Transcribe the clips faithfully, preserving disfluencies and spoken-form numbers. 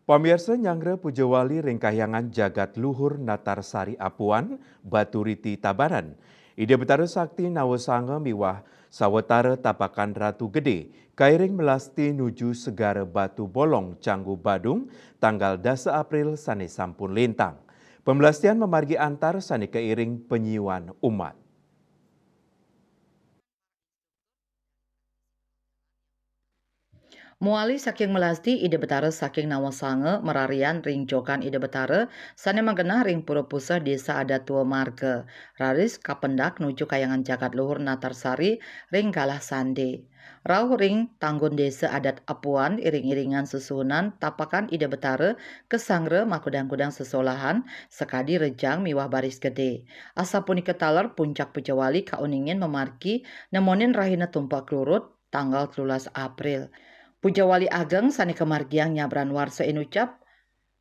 Pamirsa, nyanggra puja wali ring Kahyangan Jagat Luhur Natarsari Apuan, Baturiti Tabanan. Ida Betara Sakti Nawasanga miwah sawatara Tapakan Ratu Gede kairing melasti nuju Segara Batu Bolong, Canggu, Badung, tanggal dasa April sane sampun lintang. Pemelastian mamargi antar sane kairing panyiuan umat. Mawali saking melasti, Ida Betara saking Nawasanga mararian ring jokan Ida Betara sane magenah ring Pura Puseh Desa Adat Tua Marga, raris kapendak nuju Kahyangan Jagat Luhur Natarsari ring Galah Sande. Rauh ring tanggun Desa Adat Apuan, iring-iringan sesuhunan Tapakan Ida Betara kasanggra makudang-kudang sesolahan sakadi rejang miwah baris gede. Asapunika taler puncak puja wali kauningin mamargi nemonin rahina Tumpek Klurut, tanggal telulas April. Puja wali ageng sane kamargiang nyabran warsa inucap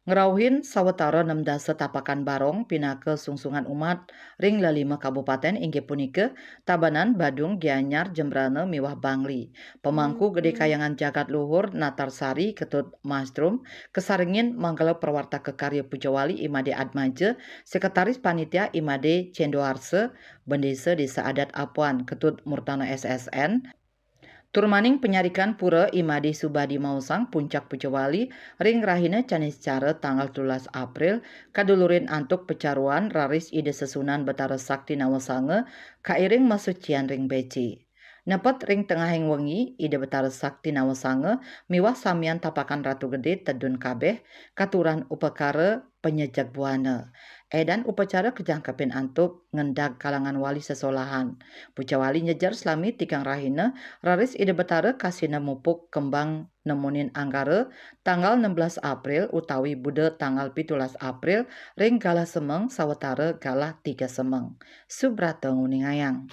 ngrauhin sawatara nem dasa tapakan barong pinaka sungsungan umat ring lelima kabupaten, inggih punika Tabanan, Badung, Gianyar, Jembrana, miwah Bangli. Pemangku Gede Kahyangan Jagat Luhur Natarsari, Ketut Masdrum, kasarengin manggala prawartaka karya puja wali I Made Atmaja, Sekretaris Panitia I Made Cendoarsa, Bendesa Desa Adat Apuan, Ketut Murtana S S N, tur maning panyarikan pura I Made Subadi maosang puncak puja wali ring rahina Caniscara tanggal telulas April, kadulurin antuk pacaruan raris Ida Sesuhunan Betara Sakti Nawasanga kairing masucian ring beci. Nepet ring tengahing wengi, Ida Betara Sakti Nawasanga miwah samian Tapakan Ratu Gede tedun kabeh, katuran upakara panyejeg buana. Edan upacara kajangkepin antuk ngendag kalangan wali sesolahan. Puja wali nyejer salami tigang rahina, raris Ida Betara kasina mupuk kembang nemonin anggara tanggal enam belas April utawi Buda tanggal pitulas April ring Galah Semeng sawatara Galah Tiga Semeng. Subrata nguningayang.